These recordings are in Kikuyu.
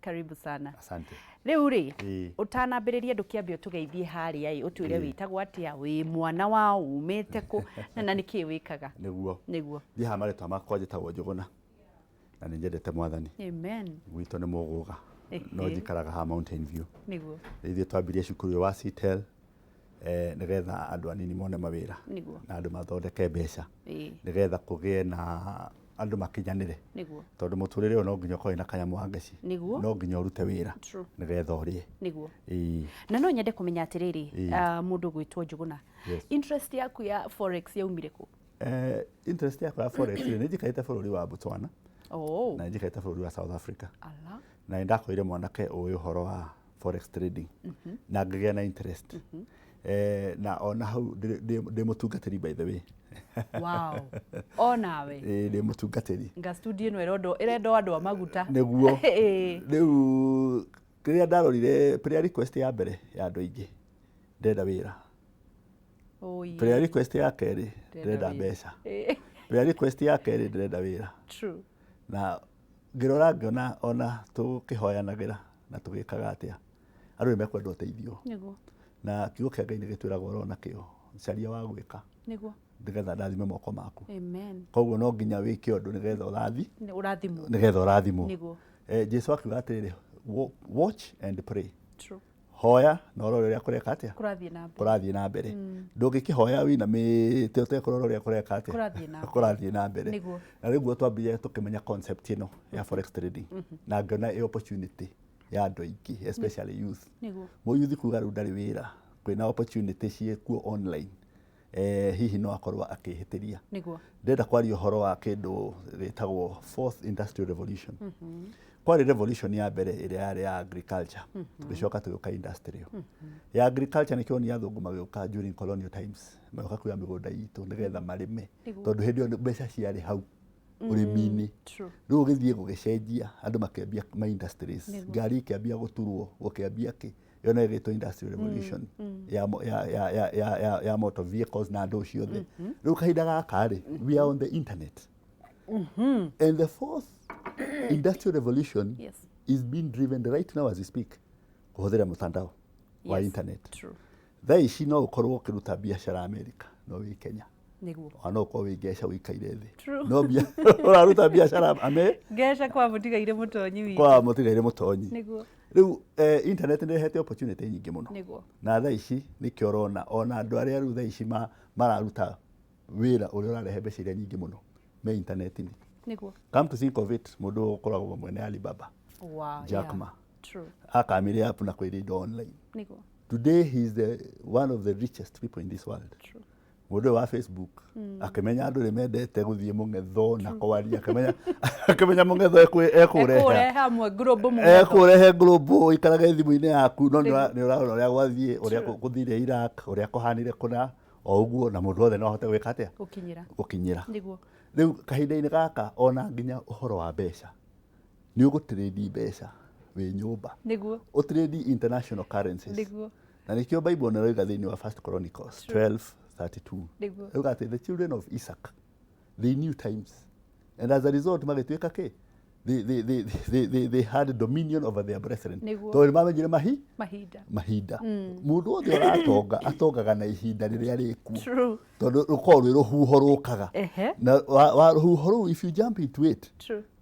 Karibu sana. Asante. Rĩu rĩ, Ĩĩ. ũtanambĩrĩria ndũkĩambe ũtũgeithie harĩa ĩ, ũtwĩre Ĩĩ. wĩtagwo atĩa, wĩ mwana wa ũ, umĩte kũ, na nĩkĩĩ wĩkaga. Nĩguo. Nĩguo. Niĩ haha marĩtwa makwa njĩtagwo Njũgũna na nĩ nyendete Mwathani. Amen. Gwitũ nĩ Mũgũga no njikaraga haha Mountain View. Nĩguo. Ithuĩ twambirie cukuru ũyũ wa CTEL nĩgetha andũ anini mone mawĩra Nĩguo. na andũ mathondeke mbeca Ĩĩ. nĩgetha kũgĩe na andũ makinyanĩre. Nĩguo. Tondũ mũtũrĩre ũyũ no nginya ũkorwo wĩna kanyamũ hangeci. Nĩguo. No nginya ũrute wĩra True. nĩgetha ũrĩe. Nĩguo. Ĩĩ. Na no nyende kũmenya atĩrĩrĩ, Ĩĩ. Mũndũ ũgwĩtwo Njũgũna, Yes. interest yaku ya forex yaumire kũ? Interest yakwa ya forex rĩ, nĩ njikarĩte bũrũri wa Botswana na nĩ njikarĩte bũrũri wa South Africa. Ala. Na nĩ ndakorire mwanake ũĩ ũhoro wa forex trading na ngĩgĩa na interest. Na ona hau ndĩ mũtungatĩri, by the way. Wow. O nawe. Ĩĩ, ndĩ mũtungatĩri. Nga studio ĩno ĩrendwo ĩrendwo andũ a maguta. Nĩguo. Ĩĩ. Rĩu rĩrĩa ndarorire prayer request ya mbere ya andũ aingĩ, ndĩrenda wĩra. Oh, Prayer request ya kerĩ, ndĩrenda ndĩrenda wĩra. mbeca. Ĩĩ. Prayer request ya kerĩ, ndĩrenda wĩra. True. Na ngĩrora ngĩona ona tũkĩhoyanagĩra na tũgĩkaga atĩa, andũ nĩ mekwenda ũteithio. Nĩguo. Na kiugo kĩa Ngai nĩ gĩtwĩraga ũrona kĩo, caria wa gwĩka Nĩguo. nĩgetha ndathime moko maku. Amen. Koguo no nginya wĩke ũndũ nĩgetha ũrathi Nĩ ũrathimwo. Nĩgetha ũrathimwo. Nĩguo. Jesu akiuga atĩrĩrĩ, "Watch and pray." True. Hoya na ũrore ũrĩa kũreka atĩa. Kũrathiĩ na mbere. Kũrathiĩ na mbere. Ndũngĩkĩhoya wĩinamĩte ũtekũrora ũrĩa kũreka atĩa. Kũrathiĩ na mbere. Kũrathiĩ na mbere. Nĩguo. Na rĩguo twambire tũkĩmenya concept ĩno ya forex trading na ngĩona ĩ opportunity ya andũ aingĩ, especially youth. Nĩguo. Mũyuthi kuga rĩu ndarĩ wĩra, kwĩna opportunity ciĩkuo online, hihi no akorwo akĩhĩtĩria. Nĩguo. Ndĩrenda kwaria ũhoro wa kĩndũ gĩtagwo fourth industrial revolution. Kwarĩ revolution ya mbere ĩrĩa yarĩ ya agriculture, tũgĩcoka tũgĩũka industrial. Ya agriculture nĩkĩo nĩ athũngũ magĩũka during colonial times, magĩũka kuoya mĩgũnda itũ nĩgetha marĩme, tondũ hĩndĩ ĩyo mbeca ciarĩ hau ũrĩmi-inĩ. Rĩu ũgĩthiĩ gũgĩcenjia, andũ makĩambia ma industries, ngari ikĩambia gũturwo, gũkĩambia kĩ, ĩyo nayo ĩgĩtwo industrial revolution ya motor vehicles na andũ ciothe. Rĩu kahinda gaka rĩ, we are on the internet and the fourth industrial revolution is being driven right now as we speak, kũhũthĩra mtandao wa internet. Thaa ici no ũkorwo ũkĩruta biacara America no wĩ Kenya. Nĩguo. Ona no ũkorwo wĩ Ngeca ũikaire thĩ. True. No ũraruta biacara ame Ngeca kwa mũtigaire mũtonyi witũ. Kwa mũtigaire mũtonyi. Nĩguo. Rĩu internet nĩ ĩrehete opportunity nyingĩ mũno. Nĩguo. Na thaa ici nĩkĩo ũrona ona andũ arĩa rĩu thaa ici mararuta wĩra ũrĩa ũrarehe mbeca iria nyingĩ mũno me internet-inĩ. Nĩguo. Come to think of it, mũndũ ũkoragwo mwene Alibaba, Jack Ma, akamire app na kwendia indo online. Nĩguo. Today he is the one of the richest people in this world. True. Mũndũ ũyũ wa Facebook akĩmenya andũ nĩ mendete gũthiĩ mũng'etho na kwaria, akĩmenya mũng'etho ekũrehe Ekũrehe hamwe global mũng'etho. Ekũrehe global, ũikarage thimũ-inĩ yaku no nĩ ũrarora ũrĩa gwathiĩ, ũrĩa gũthire Iraq, ũrĩa kũhanire kũna o ũguo, na mũndũ wothe no ahote gwĩka atĩa? Gũkinyĩra. Gũkinyĩra. Nĩguo. Rĩu kahinda-inĩ gaka ona nginya ũhoro wa mbeca, nĩ ũgũtrade mbeca wĩ nyũmba. Nĩguo. Ũtrade international currencies. Nĩguo. Na nĩkĩo Bible nĩroiga thĩinĩ wa First Chronicles 12:32. Nĩguo. Ĩruga atĩ the children of Isaac, they knew times and as a result magĩtuĩka kĩ? They had dominion over their brethren. Nĩguo. Tondũ nĩmamenyire mahinda. Mahinda. Mũndũ wothe ũratonga atongaga na ihinda rĩrĩa rĩkuo. True. Tondũ rũkoragwo rwĩ rũhuho rũkaga. Na wa rũhuho rũu, if you jump into it,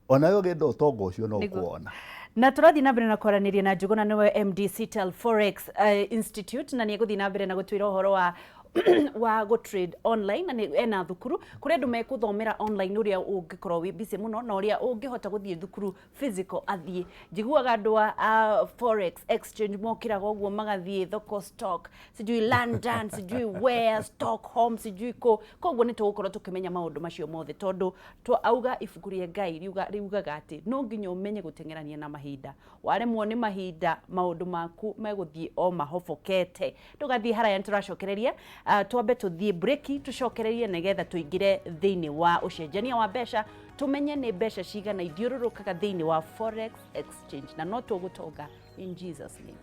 onawe ũgĩenda ũtonga ũcio no Nĩguo. ũkuona. Na tũrathiĩ na mbere na kwaranĩria na Njũgũna, nĩwe MD Citel Forex Institute, na nĩ egũthiĩ na mbere na gũtwĩra ũhoro wa gũ trade online, na nĩ ena thukuru kũrĩa andũ mekũthomera online, ũrĩa ũngĩkorwo wĩ busy mũno na ũrĩa ũngĩhota gũthiĩ thukuru physical athiĩ. Njiguaga andũ a forex exchange mokĩraga ũguo magathiĩ thoko, stock sijui London, sijui where, Stockholm, sijui kũ. Koguo nĩ tũgũkorwo tũkĩmenya maũndũ macio mothe, tondũ auga ibuku rĩa Ngai riugaga atĩ no nginya ũmenye gũteng'erania na mahinda. Waremwo nĩ mahinda, maũndũ maku megũthiĩ o mahobokete. Ndũgathiĩ haraya, nĩ tũracokereria. Twambe tũthiĩ breki, tũcokererie nĩgetha tũingĩre thĩinĩ wa ũcenjania wa mbeca, tũmenye nĩ mbeca cigana ithiũrũrũkaga thĩinĩ wa forex exchange, na no tũgũtonga in Jesus name.